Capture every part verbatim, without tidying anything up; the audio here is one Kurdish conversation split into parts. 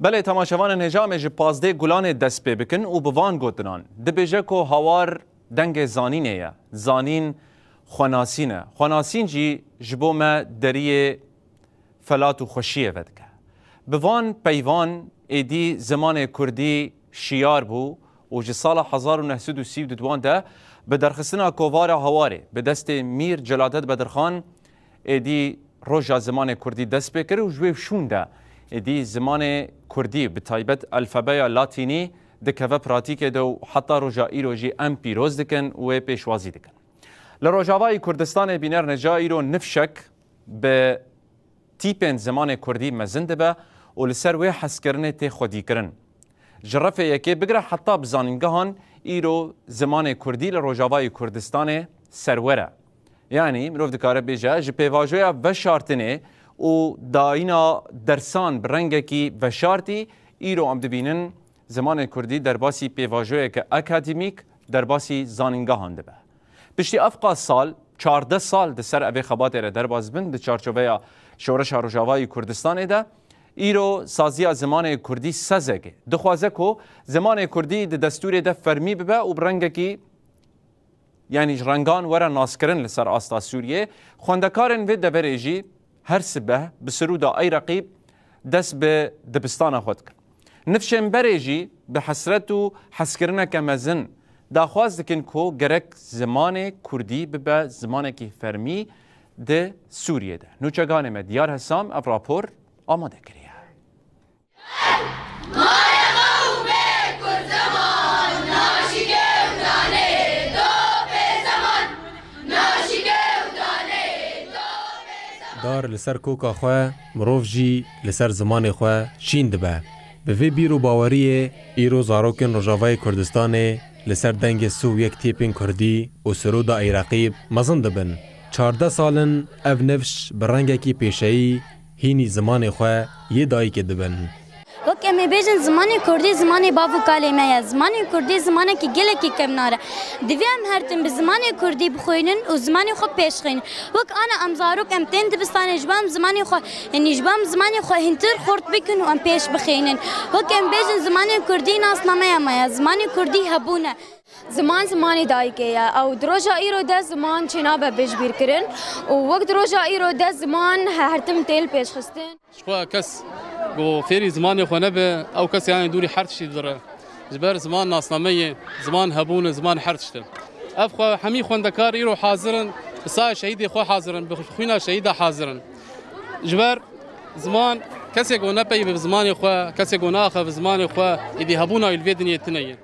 Belê, temaşevanên hêja, em ê ji pazdeh Gulanê dest pê bikin û bi van gotinan dibêje ku hawar dengê zanînê ye, zanîn xwenasîn e, xwenasîn jî ji bo me deriyê felat û xweşiyê vedike. Bi van peyvan êdî zimanê kurdî şiyar bû û ji sala hezar û neh sed û sî û du de bi derxistina kovara Hawarê bi destê Mîr Celadet Bedirxan êdî roja zimanê kurdî dest pê kir û ji wê şûn de êdî zimanê kurdî, bi taybet alfabeya latînî, dikeve pratîkê de û heta roja îro jî em pîroz dikin û wê pêşwazî dikin. Li Rojavayê Kurdistanê bîner neca îro nifşek bi tîpên zimanê kurdî mezin dibe û li ser wê hezkirinê tê xwedîkirin. Ji refê yekê bigire heta bi zanîngehan îro zimanê kurdî li Rojavayê Kurdistanê serwer e. Yanî mirov dikare bêje, ji pêvajoya veşartinê û dayîna dersan bi rengekî veşartî, îro em dibînin zimanê kurdî derbasî pêvajoyeke akademîk, derbasî zanîngehan dibe. Piştî evqa sal, çardeh sal di ser evê xebatê re derbas bin di çarçoveya Şoreşa Rojavayî Kurdistanê de, îro saziya zimanê kurdî sezek e. Dixwaze ku zimanê kurdî di destûrê de fermî bibe û bi rengekî, yanî ji rengan were naskirin li ser asta Sûriyê. Xwendekarên vê deverê jî her sibeh bi sirûda Ey Reqîb dest bi dibistana xwe dikin. Nifşên berê jî bi hesret û hezkirineke mezin daxwaz dikin ku gerek zimanê kurdî bibe zimanekî fermî di Sûriyê de. Nûçeganê me Diyar Hesam ev rapor amade kiriye. Dar li ser koka xwe, mirov jî li ser zimanê xwe şîn dibe. Bi vê bîr û baweriyê, îro zarokên Rojavayê Kurdistanê li ser dengê sih û yek tîpên kurdî û sirûda Ey Reqîb mezin dibin. Çardeh sal in ev nifş bi rengekî pêşeyî hînî zimanê xwe yê dayikê dibin. Wek em ê bêjin, zimanê kurdî zimanê bav û kalê me ye. Zimanê kurdî zimanekî gelekî kevnar e. Divê em her tim bi zimanê kurdî bixwînin û zimanê xwe pêş xînin. Wek ana em zarok em tên dibistanê ji bo em zimanê xwe, yanî ji bo em zimanê xwe hîntir xurt bikin û em pêş bixînin. Wek em bêjin, zimanê kurdî nasnameya me ye. Zimanê kurdî hebûn e. Ziman zimanê dayikê ye. Ew di roja îro de ziman çênabe pêşbîrkirin û wek di roja îro de ziman he-, her tim tê li pêş xistin. Ji xwe kes ku fêrî zimanê xwe nebe, ew kes yanî dûrî her tiştî didire. Ji ber ziman nasname ye, ziman hebûn e, ziman her tişt e. Ev xwe hemî xwendekar îro hazir in, bi saya şehîdê xwe hazir in, bi xwîna şehîda hazir in. Ji ber ziman, kesê ku nepeyve bi zimanê xwe, kesê ku naaxe bi zimanê xwe, êdî hebûna wî li vê dinyê tune ye.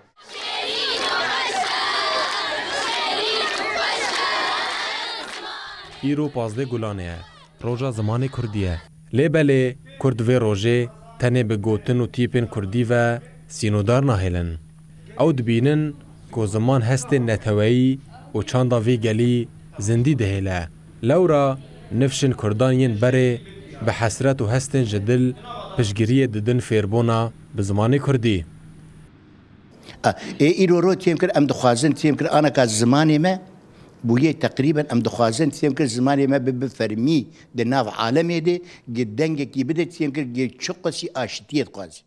Îro pazdeh Gulanê ye, roja zimanê kurdî ye. Lê belê, kurd vê rojê tenê bi gotin û tîpên kurdî ve sînodar nahêlin. Ew dibînin ku ziman hestên neteweyî û çanda vî gelî zindî dihêle. Lewra nifşên kurdan yên berê bi hesret û hestên ji dil piştgiriyê didin fêrbûna bi zimanê kurdî. A, ê îro ro têm kir, em dixwazin têm kir, anaka zimanê me bûye teqrîben, em dixwazin têm kir zimanê me bibe fermî di nav alemê de, gi dengekî bide têm kir, gi çi qasî aşitiyê dixwazî.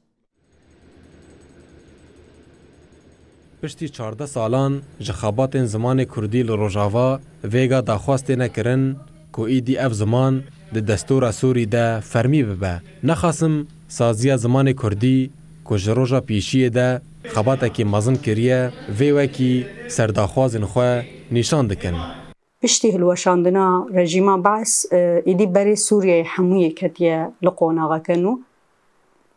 Piştî çardeh salan ji xebatên zimanê kurdî li Rojava vêga daxwaz têne kirin, ku îdî ev ziman di destûra Sûrî de fermî bibe. Nexasim saziya zimanê kurdî ku ji roja pêşiyê de xebatekî mezin kiriye, vê wekî serdaxwazên xwe nîşan dikin. Piştî hilweşandina rejîma Be's, e, îdî berê Sûriyeyê hemûyê ketiye li qonaxeke nû.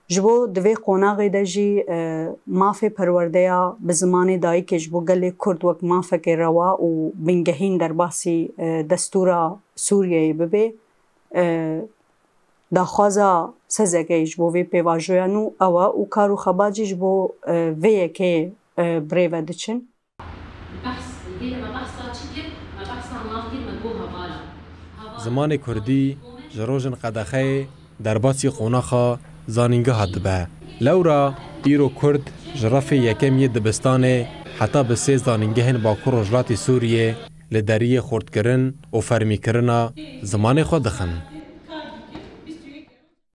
Ji bo di vê qonaxê de jî, e, mafê perwerdeya bi zimanê dayikê ji bo gelê Kurd wek mafekê rewa û bingehîn derbasî, e, destûra Sûriyeyê bibe, e, daxwaza S Z G'ê ji bo vê pêvajoya nû ew e û kar û xebat jî ji bo, e, vê yekê, e, bi rê ve diçin. Behs, dê me behsa çi kir? Me behsa nav kir, me got hevala. Hevala Zimanê kurdî ji rojên qedexeyê derbasî qonaxa zanîngeha dibe. Lewra îro kurd ji refê yekem yê dibistanê heta bi sê zanîngehên Bakur Rojhilatê Sûriyê li deriyê xurtkirin û fermîkirina zimanê xwe dixin.